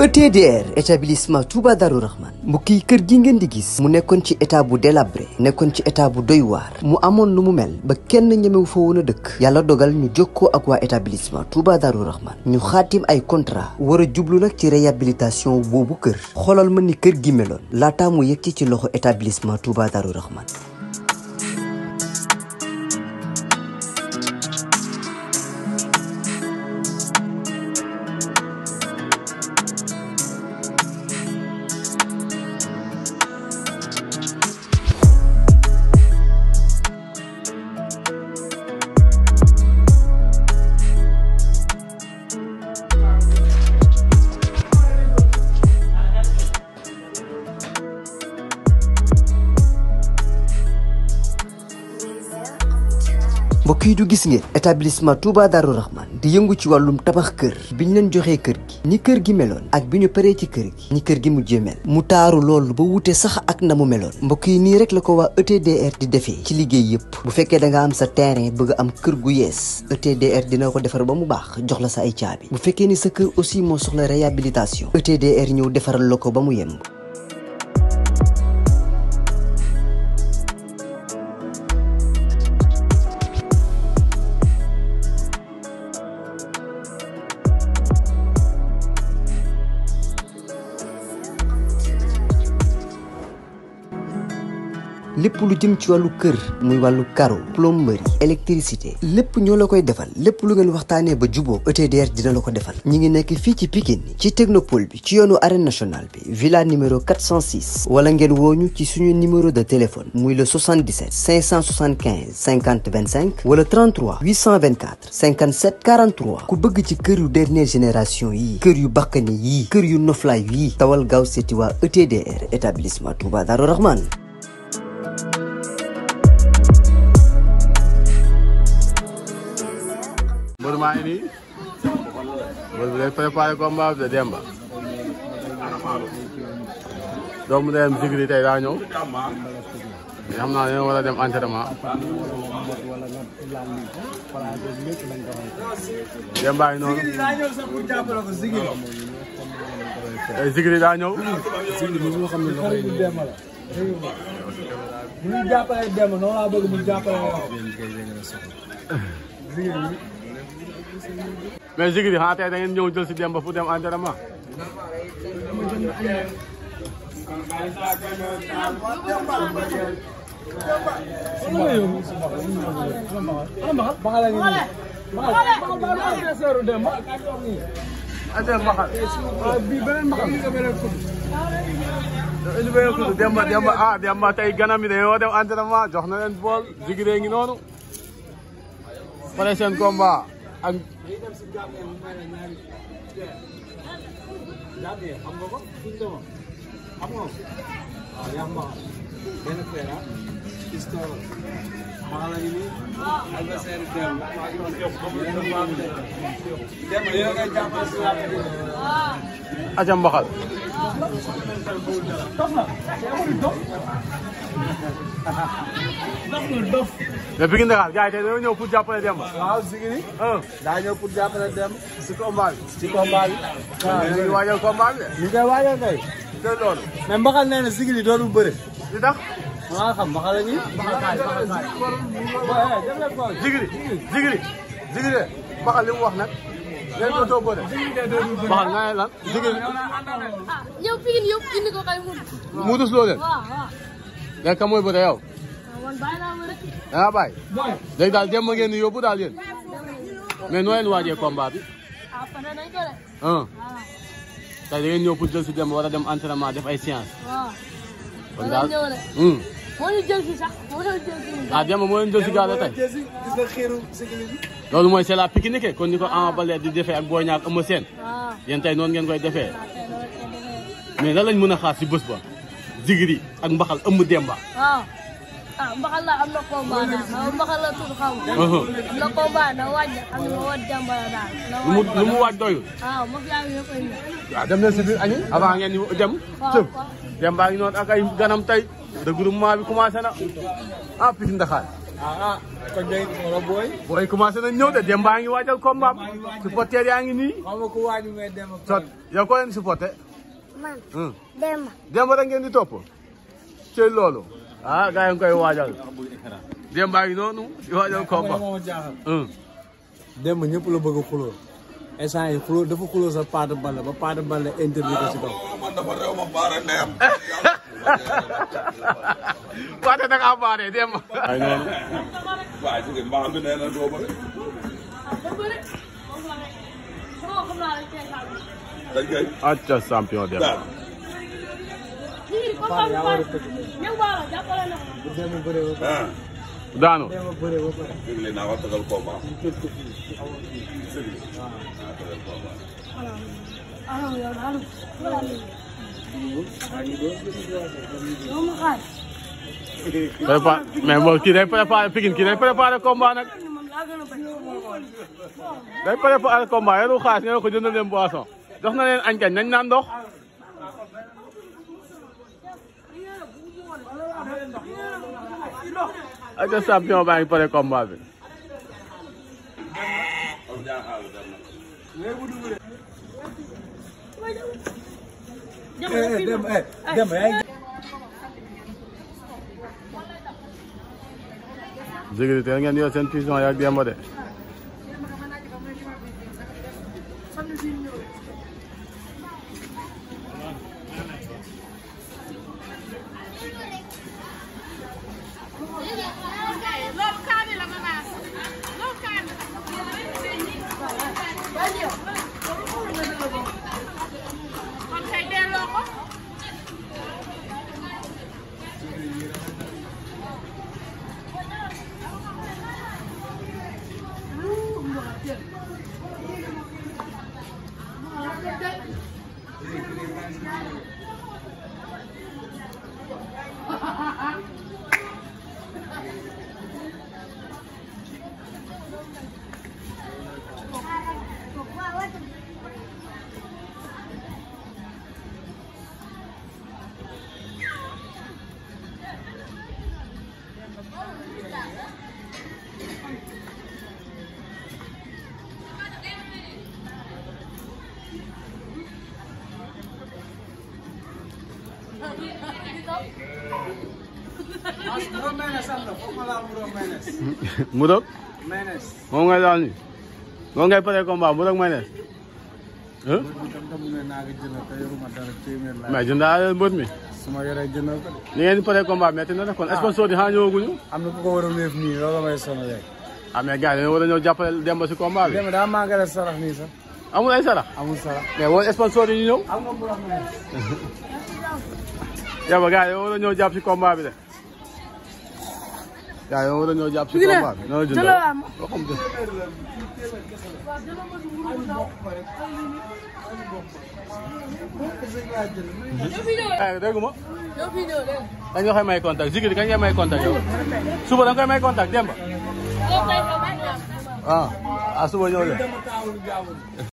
ETDR établissement Touba Darou Rahman mbokk yi kër gi ngeen di gis mu nekkoon ci état bu délabré nekkoon ci état bu doy waar mu amoon lu mu mel ba kenn ñemewu fa woon a dëkk yàlla dogal ñu jokkoo ak waa établissement Touba Darou Rahman ñu xaatim ay contrat war a jublu nag ci réhabilitation boobu kër xoolal ma ni kër gi meloon laataa mu yegg ci loxo établissement Touba Darou Rahman. mbokk yi du gis ngeen établissement Touba Darou Rahman di yëngu ci wàllum tabax kër biñ leen joxee kër gi ni kër gi meloon ak bi ñu paree ci kër gi ni kër gi mujjee mel mu taaru loolu ba wute sax ak na mu meloon mbokk yi nii rek la ko waa ETDR di defee ci liggéey yëpp bu fekkee da nga am sa terrain bëgg am kër gu yees ETDR dina ko defar ba mu baax jox la sa ay caabi bu fekkee ni sa kër aussi moo soxla réhabilitation ETDR ñëw defaral la ko ba mu yemb. lépp lu jëm ci wàllu kër muy wàllu carreau plomberie électricité lépp ñoo la koy defal lépp lu ngeen waxtaanee ba juboo ETDR dina la ko defal ñi ngi nekk fii ci Pikine ci technopole bi ci yoonu arène nationale bi villa numéro 406 wala ngeen wooñu ci suñu numéro de téléphone muy le 77 575 50 25 wala 33 824 57 43 ku bëgg ci kër yu dernière génération yii kër yu bakkane yii kër yu noflaay yii tawal gaaw seeti waa ETDR établissement Touba Darou Rahman. Mbër maa ngi nii mbër bi day préparé combat bi de Demba doomu ndeyam Zigri tey daa ñëw xam naa ne war a dem entraînement Demba yi noonu tey Zigri daa ñëw mais Zigri xanaa tey da ngeen ñëw jël si Demba fu dem entraînement. Demba tey ganam yi dañoo dem entraînement jox na leen bool Zigri ngi noonu pare seen combat ak aca mbaxal mais Pikine Dakar gars yi tey dañoo ñëw pour jàppale Demba. waaw Zigri. daa ñëw pour jàppale Demba. si combat bi. ci combat bi. waaw ñu ngi waajal combat bi de. ñu ngi koy waajal kay. te loolu. mais Mbaxal nee na Zigri dootul bëre. li tax. maa xam Mbaxal la ñuy. Zigri Mbaxal li mu wax nag. léegi dootoo bëre. Mbaxal nga ne lan. Zigri. ñëw Pikine yëpp indi ko kay mun. mu dus loo leen. waaw. léegi kan mooy bëre yow. man bàyyi naa ma rek. da ngaa bàyyi. léegi daal Demba ngeen di yóbbu daal yéen. mais noo leen waajee combat bi. pare nañ ko de. tey da ngeen ñëw pour jël si Demba war a dem entraînement def ay séance. waaw. kon daal moo ñu jël si sax moo ñu jël si. Demba moo leen jël si gaal tey. gis nga xiiru Zigri bi. loolu mooy c'est la Pikine kon ni ko Ama Baldé di defee ak Boy Niang ak Eumeu Sène. waaw. yéen tey noonu ngeen koy defee. mais lan lañ mën a xaar si bés ba. Zigri ak Mbaxal ëmb Demba. waaw. Mbaxal la am na combat daal Mbaxal la tudd xaw ma. am na combat na waaj am na waaj Demba la daal. lu mu waaj doyul. waaw ma fi yaa ngi koy ñëw. waaw dem leen si biir añi avant ngeen di dem. waaw Demba ngi noonu ak ay ganam tey. de groupement bi commencé na Pikine Dakar ah kon day wala booy. booy commencé nañ ñëw de Demba ngi waajal combat am. supporter yaa ngi nii. xam nga ku waaju mais Demba. sot yow ko leen supporter. man Demba. Demba rek ngeen di topp. ci loolu. ah gars yi ngi koy waajal. Demba ngi noonu di waajal combat. moo jaaxal. Demba ñëpp la bëgg a xuloo. instant yi xuloo dafa xuloo sa Paate Balla ba Paate Balla interdit ko si kaw. man dafa réew ma baara ndeyam. Paate da ngaa baaree Demba. ay noonu. waaye ci mbaam bi nee na doo bëri. dañ koy. acca champion Demba. bu Demba bëree ba pare. daanu. Demba bëree ba pare. dégg nga naa ko tëgal combat. mais moom kii day préparé Pikine kii day préparé combat nag. day préparé combat yoru xaalis nga ko jëndal leen boisson jox na leen añ kañ nañ naan ndox. ak champion baa ngi pare combat bi. Demba yaa ngi. Zigiri teel ngeen yor seen pigeon yaa ak Demba de. Mudok? Mayonnaise. Moom ngay daal ni moom ngay pare combat Mudok mayonnaise. mais jëndaa mbër mi. su ma yoree jëndal ko. ni ngeen di pare combat metti na kon sponsor yi xanaa ñëwaguñu. am na ku ko war a wéef nii loolu may sonal rek. ah mais gars yi dañoo war a ñëw jàppale Demba si combat bi. Demba daa màggale sarax nii sax. amul ay sarax. amul sarax. mais woo sponsor yi ñu ñëw. am nga bu rafet. Demba gars yi dañoo war a ñëw jàpp si combat bi de. gars yi dañoo war a ñëw jàpp si combat bi. noonu la jëndal waxum dëgg. dégg nga. kañ nga koy may contact Zigiri kañ nga may contact yow. suba da nga koy may contact Demba. ah suba ñëw de.